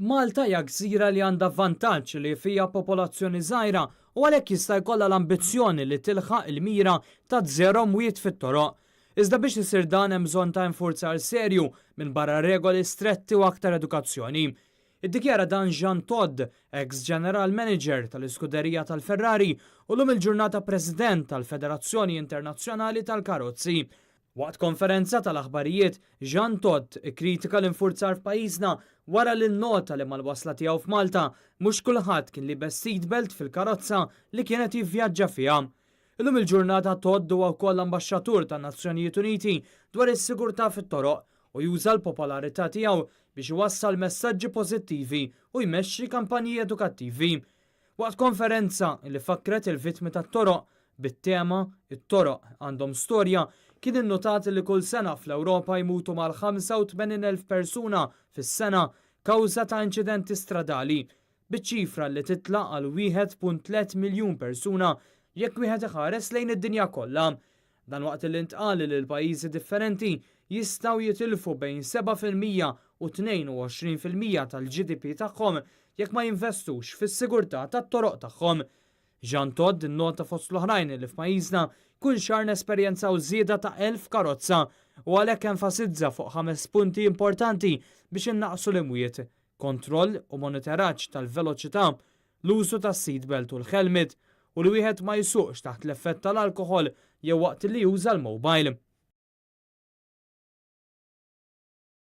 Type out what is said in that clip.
Malta hija gżira li għandha vantaġġ li fiha popolazzjoni żgħira u għalhekk jista' jkollha l-ambizzjoni li tilħaq il-mira ta' zero mwiet fit-toroq. Iżda biex isir dan hemm bżonn ta' infurzar serju minbarra regoli stretti u aktar edukazzjoni. Iddikjara dan Jean Todt, ex General Manager tal-Iskuderija tal-Ferrari u llum il-ġurnata President tal-Federazzjoni Internazzjonali tal-Karozzi. Waqt konferenza tal-aħbarijiet, Jean Todt ikkritika l-infurzar f'pajjiżna wara li nnota li mal-wasla tiegħu f'Malta mhux kulħadd kien liebes seatbelt fil-karozza li kien qed jivvjaġġa fiha. Illum il-ġurnata Todt huwa wkoll ambaxxatur tan-Nazzjonijiet Uniti dwar is-sigurtà fit-toroq u juża l-popolarità tiegħu biex iwassal messaġġi pożittivi u jmexxi kampanji edukattivi. Waqt konferenza li fakkret il-vittmi tat-toroq bit-tema "It-toroq għandhom storja", kien innotat li kull sena fl-Ewropa jmutu mal-85,000 persuna fis-sena kawża ta' inċidenti stradali, biċ-ċifra li titla' għal 1.3 miljun persuna jekk wieħed iħares lejn id-dinja kollha. Dan waqt li ntqal li l-pajjiżi differenti jistgħu jitilfu bejn 7% u 22% tal-GDP tagħhom jekk ma jinvestux fis-sigurtà tat-toroq tagħhom. Jean Todt innota fost l-oħrajn li f'pajjiżna kull xahar nesperjenzaw żieda ta' 1,000 karozza u għalhekk enfasizza fuq ħames punti importanti biex innaqsu l-imwiet: kontroll u monitoraġġ tal-veloċità, l-użu tas-seatbelt u l-helmet u li wieħed ma jsuqx taħt l-effett tal-alkoħol jew waqt li juża l-mobile.